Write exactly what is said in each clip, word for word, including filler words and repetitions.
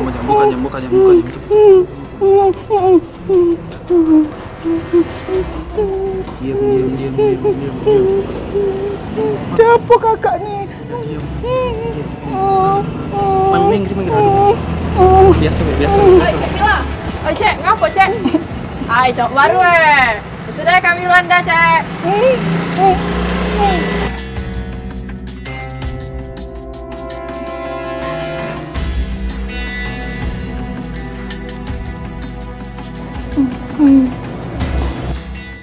Jangan buka, jangan buka, jangan buka, jangan buka. Cepet, cepet. Diam, diam, diam, diam, diam, diam. Siapa kakak ni? Diam, diam, diam. Main, main, main, main. Biasa, biasa, biasa. Oi, Cek, ngapo, Cek? Ai, cowok baru, eh. Sudah kami Belanda, Cek.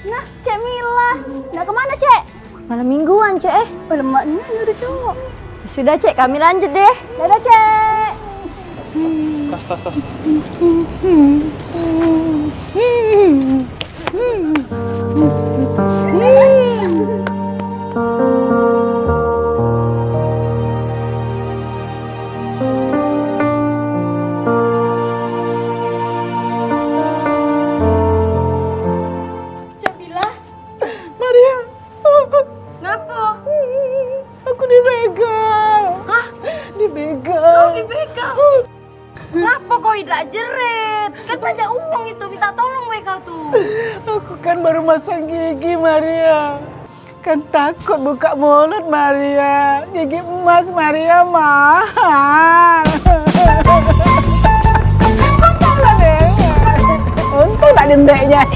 Nah, Cek Mila. Nak kemana, Cek? Malam mingguan, Cek, eh. Oh, lemak nian ada cowok. Sudah, Cek, kami lanjut deh. Dadah, Cek. Tas, tas, tas. Jamila. Maria. Ngapo? Aku dibegal. Hah? Dibegal. Kau dibegal? Ngapo kau idak jerit? Kan banyak uang itu, minta tolong bae kau tu. Aku kan baru masang gigi, Maria. Kan takut buka mulut, Maria. Gigi emas, Maria, mahal. Untung tak lembeknya.